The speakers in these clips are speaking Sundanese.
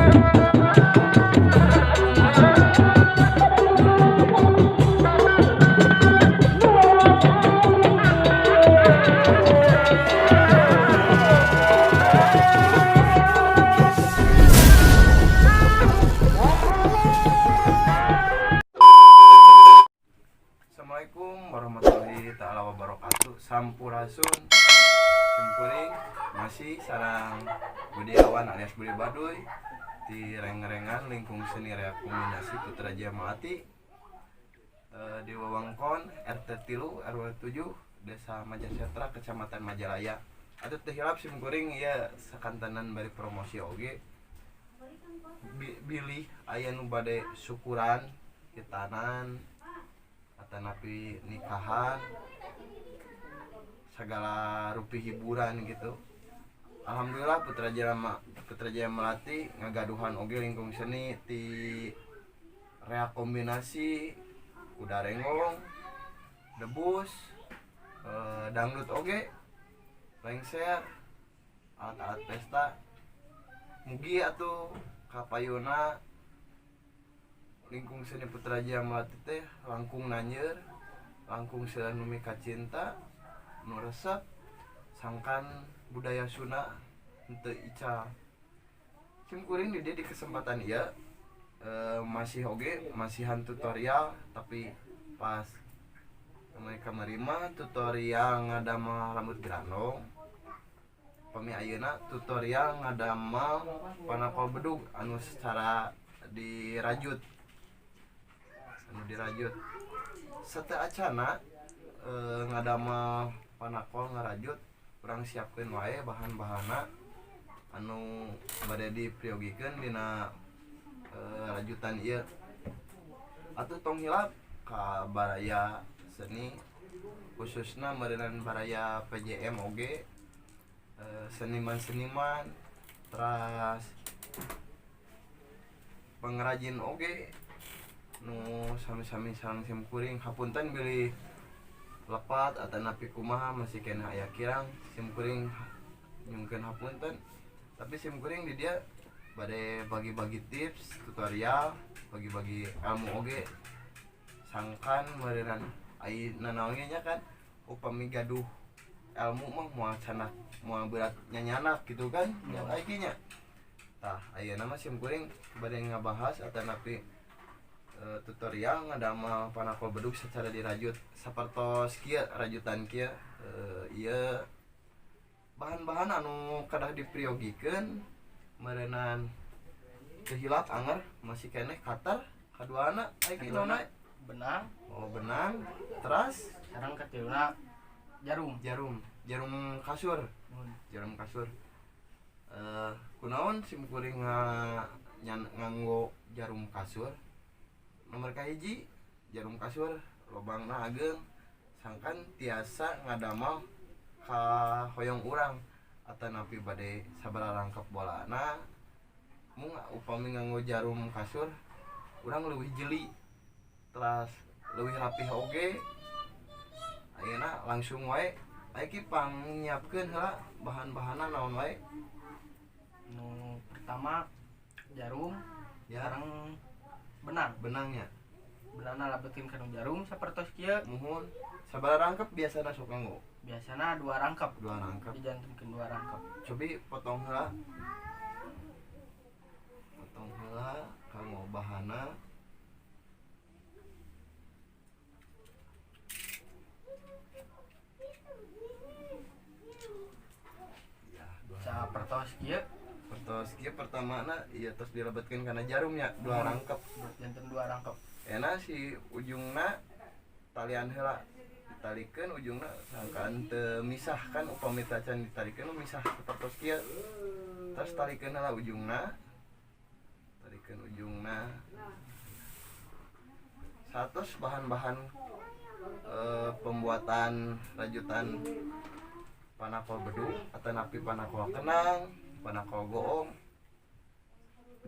Assalamualaikum warahmatullahi taala wabarakatuh. Sampurasun. Simkuring masih sareng Budiawan alias Budi Baduy di reng-rengan lingkung seni rekombinasi Putra Jaya Melati, di Wewengkon RT 3 RW 7 Desa Majasetra, Kecamatan Majalaya. Atau teu hilap simkuring ya sakantenan bari promosi oge, bilih aya nu bade syukuran, khitanan, atanapi nikahan, segala rupi hiburan gitu. Alhamdulillah Putra Jaya Melati ngagaduhan oge lingkung seni ti rea kombinasi kuda renggong, debus, dangdut oge, lengser, alat-alat pesta. Mugi atuh kapayuna lingkung seni Putra Jaya Melati teh langkung nanyer, langkung seueur nu mikacinta, nu resep, sangkan budaya Sunda henteu ical. Sim kuring di dieu di kesempatan ieu, masih oge masihan tutorial, tapi pas kamari mah tutorial ngadamel rambut grandong, pami ayeuna tutorial ngadamel panakol bedug anu secara dirajut, anu dirajut. Sateuacana ngadamel panakol ngarajut, urang siapkeun wae bahan-bahanna anu bade dipriogikeun dina rajutan ieu. Atuh tong hilap ka baraya seni, khususna meureunan baraya PJM oge, seniman-seniman, teras pengrajin oge nu sami-sami sareng sim kuring. Hapunten bilih lepat atanapi kumaha, masih keneh aya kirang, sim kuring nyungkeun hapunten. Tapi sim kuring di dieu bade bagi-bagi tips, tutorial, bagi-bagi ilmu oge, sangkan meureunan ai nanaon ge nya kan, upami gaduh ilmu mah moal canak, moal berat nyanyanak gitu kan nya ai nya. Tah, ayeuna mah sim kuring bade ngabahas atanapi tutorial ngadamel panakol bedug secara dirajut sapertos kieu, rajutan kieu. Ieu bahan-bahan anu kedah dipriogikeun meureunan teu hilap anger masih keneh cutter kaduana ai Kaduana naon? Benang. Oh, benang, teras? Sareng katiluna jarum. Jarum, jarum kasur. Nuhun. Jarum kasur. Kunaon sim kuring nganggo jarum kasur? Nomor kahiji, jarum kasur lobangna ageng, sangkan tiasa ngadamel ka hoyong urang atanapi bade sabaraha rangkep bolana. Mung upami nganggo jarum kasur urang leuwih jeli, teras leuwih rapih oge. Ayeuna langsung wae aya pang nyiapkeun heula bahan-bahanna naon wae. Nu pertama jarum. Ya. Sareng benang. Benangnya. Benangna lebetkeun kana jarum sapertos kieu. Muhun. Sabaraha rangkep biasana sok nganggo? Biasana dua rangkep. Dua rangkep. Dijantenkeun dua rangkep. Cobi potong heula, potong heula kanggo bahanna. Ya, dua. Sapertos kieu. Pertos kieu pertamana ieu tos dilebetkeun kana jarumnya dua rangkep. Janten dua rangkep. Enak si ujungna talian heula, ditalikeun ujungna sangkaan teu misah kan, upami tacan ditalikeun misah sapertos kieu. Terus talikeun heula ujungna, talikeun ujungna. Satos bahan-bahan pembuatan rajutan panakol bedug atanapi panakol kenang, panakol goong.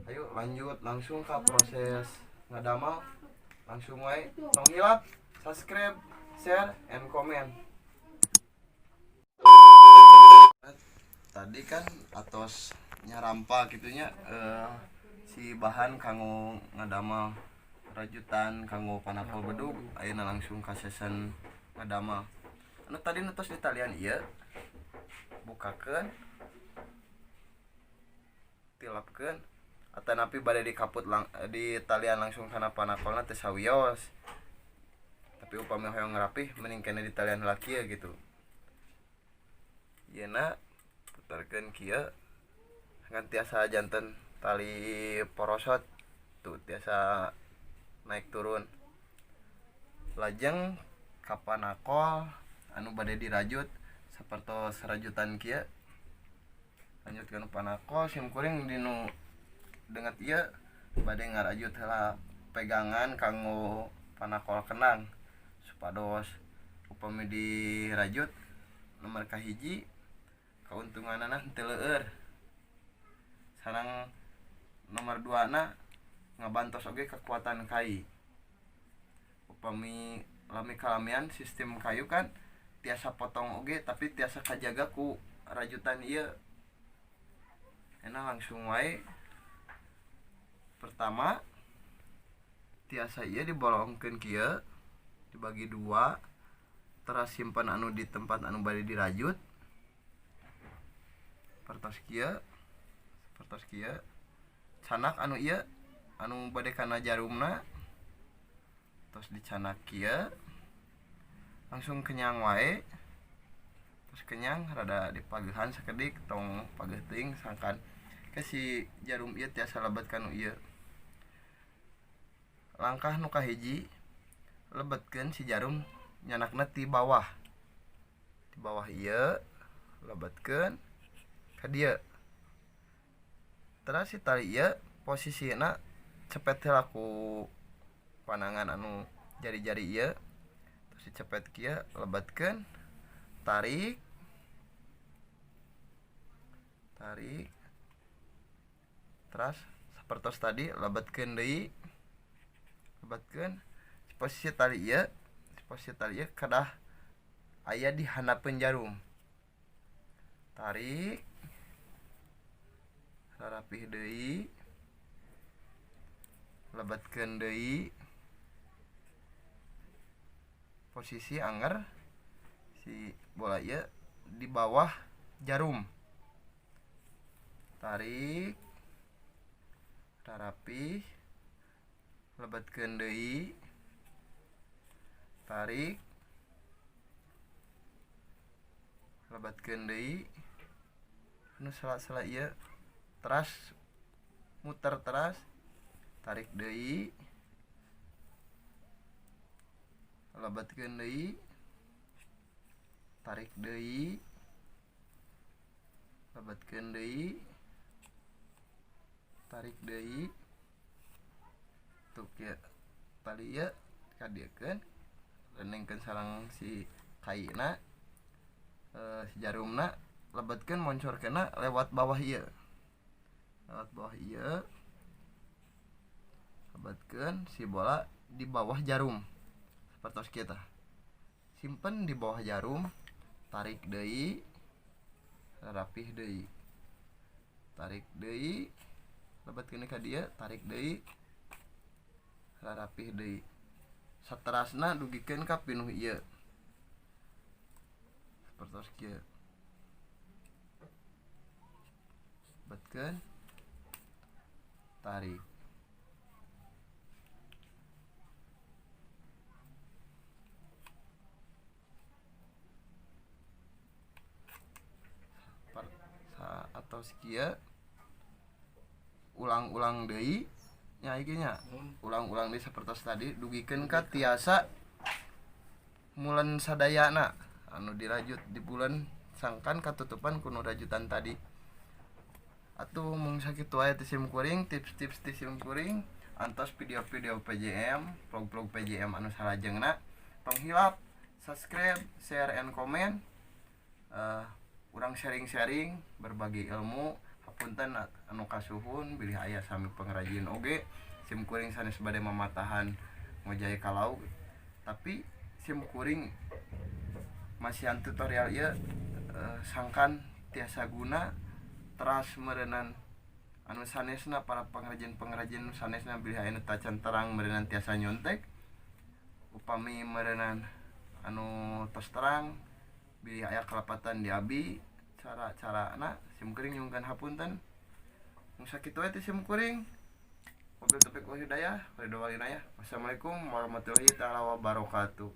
Ayo lanjut langsung ke proses ngadamel, langsung wae. Tong hilap subscribe, share, and comment. Tadi kan atos nyarampa gitunya. Si bahan kanggo ngadamel rajutan kanggo panakol bedug ayeuna langsung ka sesen ngadamel. Anu tadi nu tos ditalian ieu bukakeun, tilapkeun atanapi bade dikaput di talian langsung kana panakolna teu sawios. Tapi upami hoyong rapih mending keneh ditalian heula kieu gitu. Ieuna putarkeun kieu ngan tiasa janten tali porosot tuh tiasa naik turun. Lajeng ka panakol anu bade dirajut sapertos rajutan kieu. Lanjutkeun panakol sim kuring dinu denget ieu bade ngarajut heula pegangan kanggo panakol kendang supados upami dirajut nomor kahiji kauntunganana henteu leueur. Sareng nomor 2 na ngabantos oge kekuatan kai. Upami lami kalamian sistem kayu kan tiasa potong oge tapi tiasa kajaga ku rajutan ieu. Enak langsung wae. Pertama tiasa ieu dibolongkeun kieu dibagi dua, teras simpan anu di tempat anu bade dirajut. Pertos kieu, pertos kieu. Canak anu ieu anu bade kana jarumna tos dicanak kieu. Langsung kenyang wae. Terus kenyang rada dipagehan sakedik tong pageh teuing sangkan ke si jarum ieu tiasa lebet kanu ieu. Langkah nu kahiji lebetkeun si jarum nyanakna ti bawah. Ti bawah ieu lebetkeun ka dieu. Terus si tali ieu posisina cepet heula ku panangan anu jari-jari ieu. Terus dicepet kieu lebetkeun, tarik, tarik. Terus sapertos tadi lebetkeun deui, lebetkeun. Posisi tali ieu, posisi tali ieu kedah aya di handapeun jarum. Tarik, rarapih deui, lebetkeun deui. Posisi anger si bola ieu di bawah jarum. Tarik, rarapih, lebetkeun deui, tarik, lebetkeun deui. Anu sela-sela ieu teras muter teras, tarik deui, lebetkeun deui, tarik deui, lebetkeun deui, tarik deui. Tuh kieu tali ieu kadieukeun, renengkeun sareng si kaina, si jarumna, lebetkeun moncorkeunna lewat bawah ieu. Lewat bawah ieu lebetkeun si bola di bawah jarum. Sapertos kieu tah. Simpen di bawah jarum, tarik deui, rapih deui. Tarik deui, lebetkeun ka dieu, tarik deui, rapih deui. Saterasna dugikeun ka pinuh ieu. Sapertos kieu. Lebetkeun, tarik. Atau kieu ulang-ulang deui nya ieu nya. Ulang-ulang deui sapertos tadi dugikeun ka tiasa mulen sadayana anu dirajut di bulan sangkan katutupan kuno rajutan tadi. Atuh mung sakitu wae ti sim kuring, tips-tips ti sim kuring antos video-video PJM, vlog-vlog PJM anu salajengna. Tong hilap subscribe, share and comment. Urang sharing-sharing berbagi ilmu. Hapunten anu kasuhun bilih aya sami pengrajin oge. Sim kuring sanes bade mamatahan ngojay ka lauk, tapi sim kuring masihan tutorial ieu sangkan tiasa guna teras meureunan Anu sanesna, para pengrajin-pengrajin nu sanesna, bilih aya nu tacan terang meureunan tiasa nyontek. Upami meureunan anu tos terang, bilih aya kalepatan di abi cara-carana, sim kuring nyungkeun hapunten. Mung sakitu we ti sim kuring. Wabillahi taufiq wal hidayah, waridho walinayah. Wassalamualaikum warahmatullahi taala wabarakatuh.